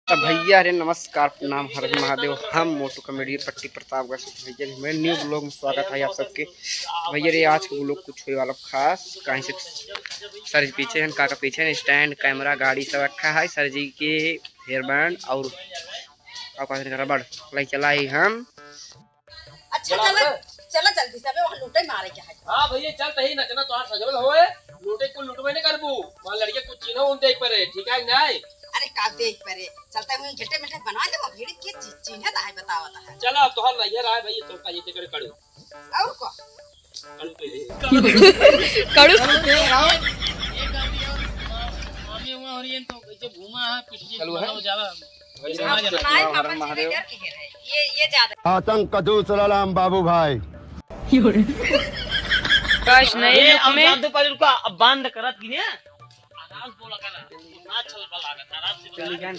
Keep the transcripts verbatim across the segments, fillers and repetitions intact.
तो भैया रे नमस्कार, प्रणाम, हर हर महादेव। हम मोटू कॉमेडी पट्टी प्रतापगढ़ से। भैया रे, हमारे न्यू व्लॉग में स्वागत है आप सबके। भैया रे, आज का व्लॉग कुछ होए वाला खास, काहे से सर जी पीछे हैं, काका पीछे हैं, स्टैंड, कैमरा, गाड़ी सब रखा है। सर जी के हेयर बैंड और, और का कहते हैं, रबड़ लाई चला ही हम। अच्छा, चला, चला जल्दी से, अबे वहाँ लूटे मारे के है। हाँ भैया, चल तही नचना तोहार सजवल होए, लूटे कुल लूटबे न करबू, वहाँ लड़के कुछ चीन्हो उन देख परे, ठीक है कि नहीं? अरे का देख परे, चलते हुए झिल्टे मिल्टे बनवा दे, वो भीड़ के ची-, चीन्हे ता है, बतावा ता है। चला, अब तोहार नैहर आए भैया, तो का ये टिकट करू। और को? करू तो ये। करू। मामी हुआ और ये तो कैसे घूमा है, पिछले चलू है। ज्यादा। हाँ, हर हर महादेव। ये, ये ज्यादा। आतंक का दूसरा नाम बाबू भाई। काश नहीं, ए, लुक अब में। जादू पर रुका, अब बांध करत गिने। आराम से बोला कर, ना चल बला कर, आराम से बोला।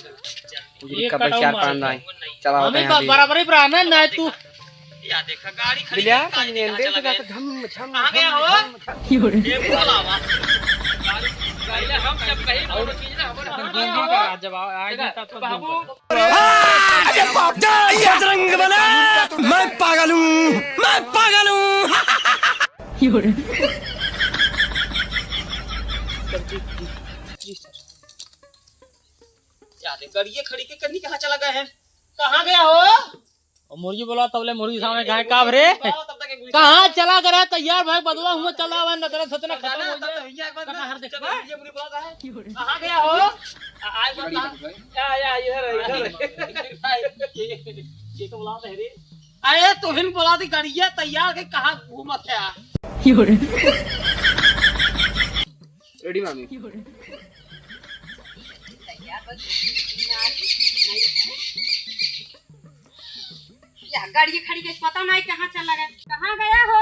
पूरी ये का कटाऊ भाई चार मार पांच दे। नाई। चलाओ हमें यहाँ बा-, भी। बराबर ही रहा ना, ना तू। या देखा, गाड़ी खड़ी बिलिया, है, तुम गाड़ी ने कहाँ अंदर चला से गया? जाकर झम, झम, कहाँ गया झम, हो? झम, झम। ये बोला हुआ। गाड़ी, गाड़ी हम जब कहीं और कोनो चीज ना, हमारे घर में जब आओ, आए देखा, तब तो बाबू। अरे बाप रे, बजरंग बना, मैं पागल हूँ, मैं पागल हूँ। या दे, गाड़ी खड़ी के कहीं कहाँ चला गया है? कहाँ गया हो? और मुर्गी बोला तबले मुर्गी सामने कहा, "का रे? कहाँ चला गया? तैयार भाई, बदला हुआ चला हुआ, नचना सचना खत्म हो जाए।" कहाँ हर देख, कहाँ गया हो? आ, आ, बता। या, या, इधर है, इधर है। ये तो बुलाता है रे। अरे, तू ही बुला दी, गाड़िया तैयार के कहाँ घूमत है? रेडी मामी। या गाड़ी खड़ी के पता नहीं कहाँ चला गया, कहाँ गया हो?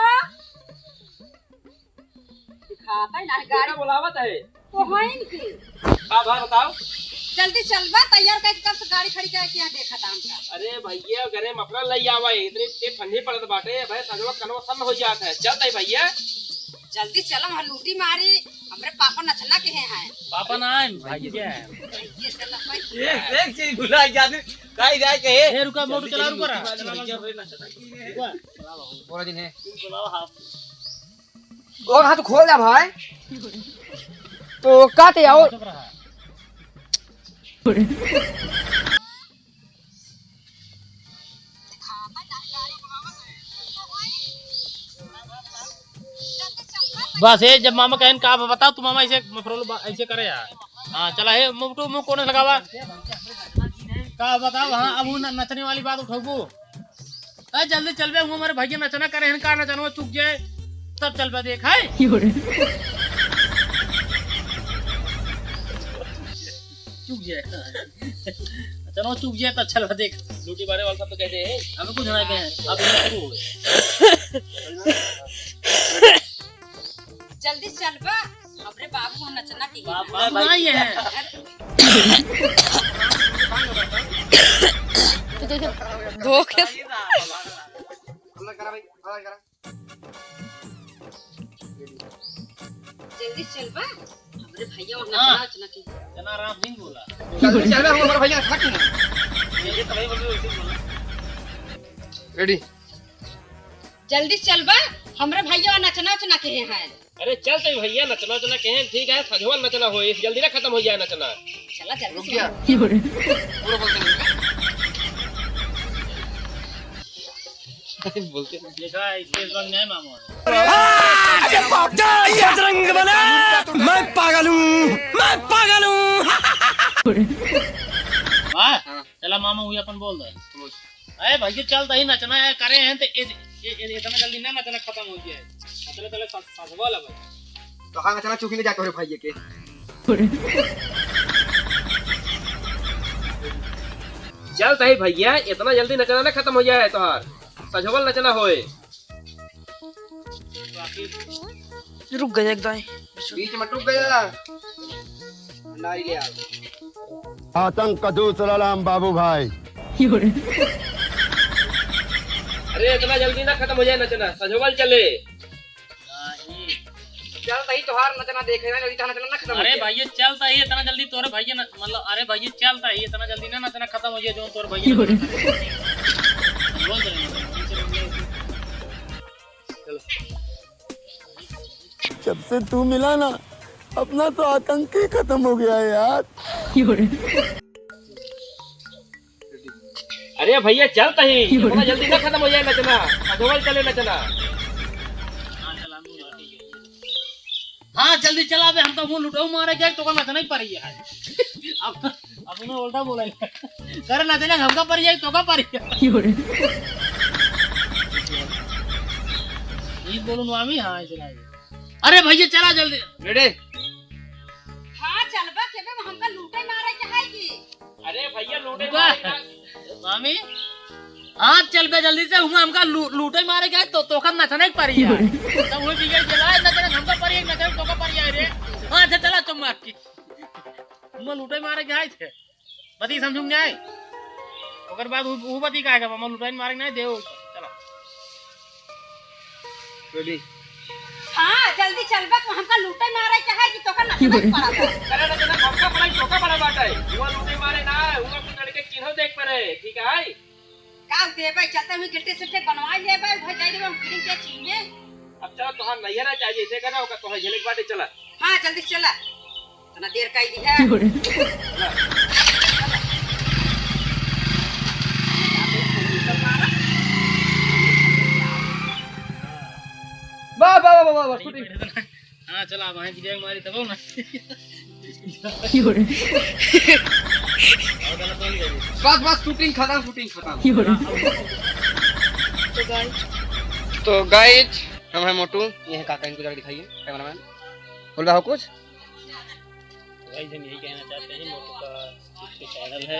दिखाता है ना गाड़ी। बुलावत है। तो है इनकी। का भा बताओ? जल्दी चलबा, तैयार करके कब से गाड़ी खड़ी करके यहाँ देखा था हमका। अरे भैया, घरे मफलर लई आवा है, इतनी तेज ठंडी पड़त बाटे, भाई सजवा कनवा सन्न हो जात है। चलत है भैया। जल्दी चलो, हम लूटी मारी, हमरे पापा नचना के हैं। पापा ना है, भाई के है। ये चलो, भाई। एक, एक चीज भुला गया, काई जाए के है? ए, रुका, मोटर चला, रुका रहा। बोला दिन है। बुलाओ आप। ओ, हाथ खोल दे भाई। तो काटे आओ। बस ये जब मामा कहन का बताओ, तू मामा ऐसे मफरोल बा-, ऐसे करे यार। हाँ, चला हे, मुंह टू मुंह कोने लगावा। का बताओ, हाँ, अब वो न-, नचने वाली बात उठाऊ। ए, जल्दी चलबे, हुआ हमारे भैया नचना करे हैं, का नचनवा चूक जाए, तब चलबे देख, है? चूक जाए। नचनवा चूक जाए, तो चलबे देख। लूटी मारे वाला सब तो कहते हैं। हमें कुछ ना कहे, अब ये शुरू हो गए। जल्दी चलबा, हमरे बाबू हम नचना के बाबू बाबू ना ये है। धोखे से। जल्दी चलबा, हमरे भैया हम हाँ। नचना, नचना के। जना राम नहीं बोला। जल्दी चलबा, हम हमारे भैया नचना के। ये तो भाई बोल रहे, वैसे बोला। रेडी। जल्दी चलबा, हमरे भैया नचना उचना के हैं। अरे चल तो भैया, नचना उचना के हैं, ठीक है, सजवल नचना हो, इस जल्दी ना खत्म हो जाए नचना। चला जल्दी रुक से। गया। पूरा बोलते नहीं। बोलते नहीं। देखा, इसके बाद नहीं मामा। अरे बाप रे, बजरंग बना, मैं पागल हूँ, मैं पागल हूँ। वाह, हाँ। चला मामा, वही अपन बोल दे। बोल। अरे भैया, चल तही नचना है, करे हैं तो इस, इ-, इ-, इतना जल्दी ना नचना खत्म हो जाए। नचना चले सा-, साधवा लगा। तो हाँ, नचना चुकी नहीं जाते हो रे भाई ये के। चल तही भैया, इतना जल्दी नचना ना खत्म हो जाए तोहार। सजवल नचना होए। रुक गए एक दाई। बीच में टूट गया। नाई ले आओ। आतंक का दूसरा नाम बाबू भाई। अरे इतना जल्दी ना खत्म हो जाए नचना, सजवल चले। नहीं। चल तही तोहार नचना देखे, अभी तोहार नचना ना खतम हो अरे जाए। भैया, चल तही इतना जल्दी तोरे भैया न-, मतलब, अरे भैया, चल तही इतना जल्दी ना नचना खतम हो जाए, जो तोरे भैया नचना। चलो। जब से तू मिला ना, अपना तो आतंक ही खत्म हो गया है यार। अरे भैया, चल तही, इतना जल्दी ना खतम हो जाए नचना, अधोवल चले नचना। हाँ, जल्दी चला बे, हम तो मुँह लुटाऊ मारे जाए, तोका नचना ही पड़ी है। अब, अब उन्हें उल्टा बोला है। कर नचना, हमका पड़ी जाए, तोका पड़ी जाए। ये बोलूँ मामी, हाँ, ऐसे ना। अरे भैया, चला जल्दी। रेडी? हाँ, चलबा के बे, हमका लूटे मारे के है कि? अरे भैया, लूटे वाह। मारे ना। मामी, हाँ, चल बे जल्दी से, हुआ हमका लू-, लूटे मारे के है, तो, तोका नचना ही पड़ी है। तब वो बिगड़ गया, नचना हमका पड़ी है, नचना तोका पड़ी है रे। हाँ, अच्छा, चला तुम मार के। हुआ लूटे मारे के है थे। बती समझू नहीं आए। ओकर बाद उ, उ बती का है, मामा लूटे मारे के नहीं देव। चला। रेडी? हाँ, जल्दी चलबा, हमका लूटे मारे के है कि तोका नचना ही पड़ा बा। अरे, नचना हमका पड़ा, तोका पड़ा बाटे। हुआ लूटे मारे ना, हुआ कुछ लड़के चिन्हो देख पड़े, ठीक है? का देबे, चलते हुए गिट्टी सिट्टी बनवा लेबे, भाई दे देबे, हम फिर के चीन में। अब चलो, तोहार नैहरा चाहिए, जैसे करा, ओकर तोहार झलक बाटे, चला। हाँ, जल्दी चला। इतना देर कई दी है। वाह, वाह, वाह, वाह, वाह, shooting। हाँ, चला, अब वहीं video मारी तब ना। बस, बस, shooting खत्म, shooting खत्म। तो guys, तो guys, हम हैं मोटू, ये है काका, इनको जाके दिखाइए, cameraman। बोल रहा हो कुछ? Guys, हम यही कहना चाहते हैं, मोटू का YouTube channel है।